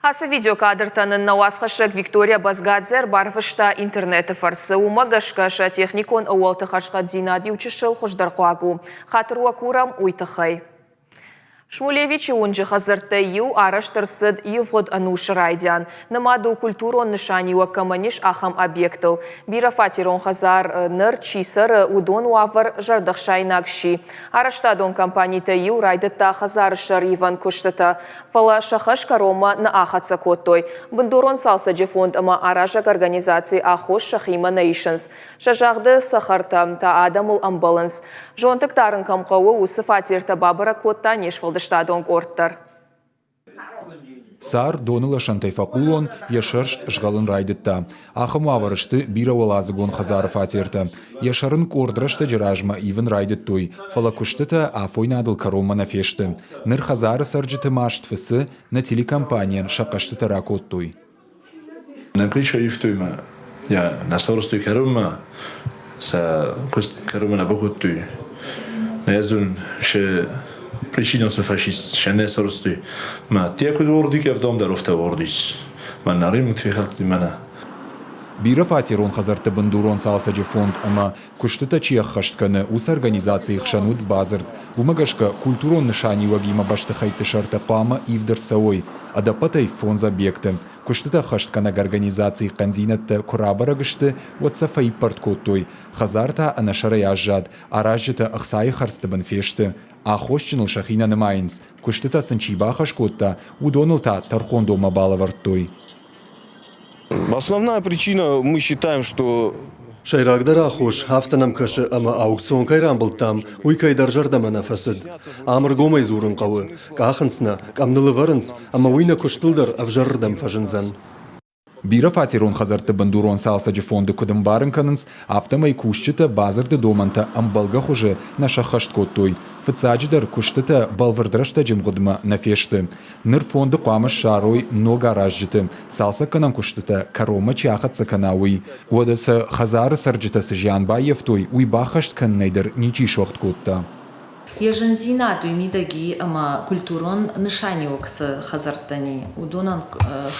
Ацы видеокадртӕ нын нӕ уацхӕссӕг Виктория Базгадзе ӕрбарвыста интернеты фӕрцы. Уымӕ гӕсгӕ сӕ техникон ӕууӕлты хӕрзхъӕддзинад иучысыл хуыздӕрхъуаг у. Хатыр уӕ курӕм уый тыххӕй. Шмулевичы уынджы хӕдзӕрттӕй иу арӕзт ӕрцыд ивгъуыд ӕнусы райдиан. Нымад у культурон нысаниуӕг кӕмӕн ис, ахӕм объектыл. Бирӕфатерон хӕдзар ныр чи цӕры, уыдон уавӕр зӕрдӕхсаинаг сси. Арӕзтадон компанитӕй иу райдыдта хӕдзары сӕр ивӕн куыстытӕ. Фӕлӕ сӕ хӕс кӕронмӕ нӕ ахӕццӕ кодтой. Бындурон цалцӕджы фонд ӕмӕ аразӕг организаци аххос сӕхимӕ нӕ исынц. Сӕ загъды цӕхӕртӕ та адӕмыл ӕмбӕлынц. Зонтыкк дарын кӕм хъӕуы, уыцы фатертӕ бабӕрӕг кодта не сфӕлдыстадон къорд дӕр. Цар доны лӕсӕнтӕй фӕхъулон, йӕ сӕрст згъӕлын райдыдта. Ахӕм уавӕры сты бирӕуӕладзыгон хӕдзары фатертӕ. Йӕ сӕр ын къорд рӕстӕджы размӕ ивын райдыдтой, фӕлӕ куыстытӕ афойнадыл кӕронмӕ нӕ фесты. Ныр хӕдзары цӕрджыты маст фыцы, нӕ телекомпанийӕн сӕ хъӕстытӕ ракодтой. Нӕ ивтой мӕ, нӕ сӕрстой кӕронмӕ, сӕ куыст кӕронмӕ нӕ бакодтой. Нӕ зон, се причина фашист, се нӕ сӕрстой. Мӕ те куыд уордик ӕвдом дӕр офтӕ уордис. Мӕнӕ ремонт фехӕлдтой мӕнӕ. Бирӕфатерон хӕдзӕртты бындурон цалцӕджы фонд ӕмӕ куыстытӕ чи ӕххӕст кӕны, уыцы организацийы хсӕн уыд бадзырд. Уымӕ гӕсгӕ культурон нысаниуӕгимӕ бӕстыхӕйтты сӕртӕ хъуамӕ ивд ӕрцӕуой ӕдӕппӕтӕй фондз объекты. Куыстытӕ ӕххӕстгӕнӕг организацийы хъӕндзинӕдтӕ куы рабӕрӕг сты, уӕд сӕ фӕиппӕрд кодтой. Хӕдзар та ӕнӕсӕрӕй аззад, аразджытӕ ӕхцайы хӕрдзты бын фесты. Аххосджыныл сӕхи нӕ нымайынц, куыстытӕ сын чи бахӕс кодта, уыдоныл та тӕрхондонмӕ балӕвӕрдтой. Основная причина, мы считаем, что Сӕйрагдӕр аххос, афтӕ нӕм кӕсы, ӕмӕ аукцион кӕй рамбылдтам, уый кӕйдӕр зӕрдӕмӕ нӕ фӕцыд. Ам ӕргомӕй дзурын хъӕуы. Къахынц нӕ, къӕм ныл ӕвӕрынц, ӕмӕ уый нӕ куыстыл дӕр ӕвзӕрырдӕм фӕзындзӕн. Бирӕфатерон хӕдзӕртты бындурон цалцӕджы фонды куыд ӕмбарын кӕнынц, афтӕмӕй кусджытӕ бадзырды домӕнтӕ ӕмбӕлгӕ хуызы нӕ сӕххӕст кодтой. Фыццаджыдӕр, куыстытӕ бӕлвырд рӕстӕджы мгъуыдмӕ нӕ фесты. Ныр фонды хъуамӕ ссарой ног аразджыты, цалцӕггӕнӕн куыстытӕ кӕронмӕ чи ахӕццӕ кӕна, уый. Уӕдӕ сӕ хӕдзары цӕрджытӕ цы зиан баййӕфтой, уый баххӕст кӕнынӕй дӕр ничи суӕгъд кодта. Йӕ зындзинад уый мидӕг и, ӕмӕ культурон нысаниуӕг цы хӕдзӕрттӕн и, уыдонӕн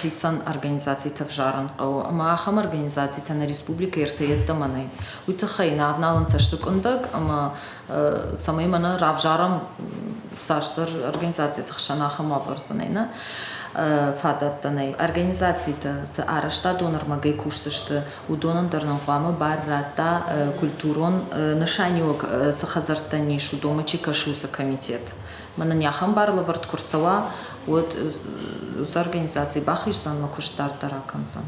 хицӕн организацитӕ взарын хъӕуы. Ӕмӕ ахӕм организацитӕ нӕ республикӕйы ӕртӕ йеддӕмӕ нӕй. Уый тыххӕй нӕ авналӕнтӕ сты къуындӕг ӕмӕ цӕмӕй мӕнӕ равзарӕм цасдӕр организациты хсӕн ахӕм уавӕр дзы нӕй, нӕ фадӕттӕ нӕй. Организацитӕ цы арӕзтадон ӕрмӕгӕй кусдзысты, уыдонӕн дӕр нын хъуамӕ бар радта культурон нысаниуӕг цы хӕдзӕрттӕн ис, уыдонмӕ чи кӕсы, уыцы комитет. Мӕнӕн ахӕм бар лӕвӕрд куы рцӕуа, уӕд уыцы организаци бахиздзӕн ӕмӕ куыст дарддӕр акӕндзӕн.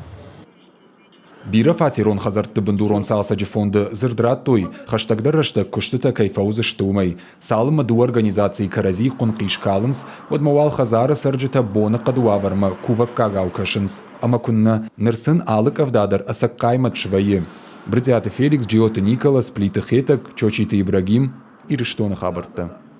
Бирӕфатерон хӕдзӕртты бындурон цалцӕджы фонды дзырд радтой, хӕстӕгдӕр рӕстӕг куыстытӕ кӕй фӕуыдзысты, уымӕй. Цалынмӕ дыууӕ организацийы кӕрӕдзийы хъуынхъис калынц, уӕдмӕ уал хӕдзары цӕрджытӕ боныхъӕды уавӕрмӕ кувӕггагау кӕсынц. Ӕмӕ куыннӕ, ныр сын алы къӕвда дӕр ӕцӕг хъаймӕт свӕййы. Брытъиаты Феликс, Джиоты Николас, Плиты Хетӕг, Чочиты Ибрагим, Ирыстоны хабӕрттӕ.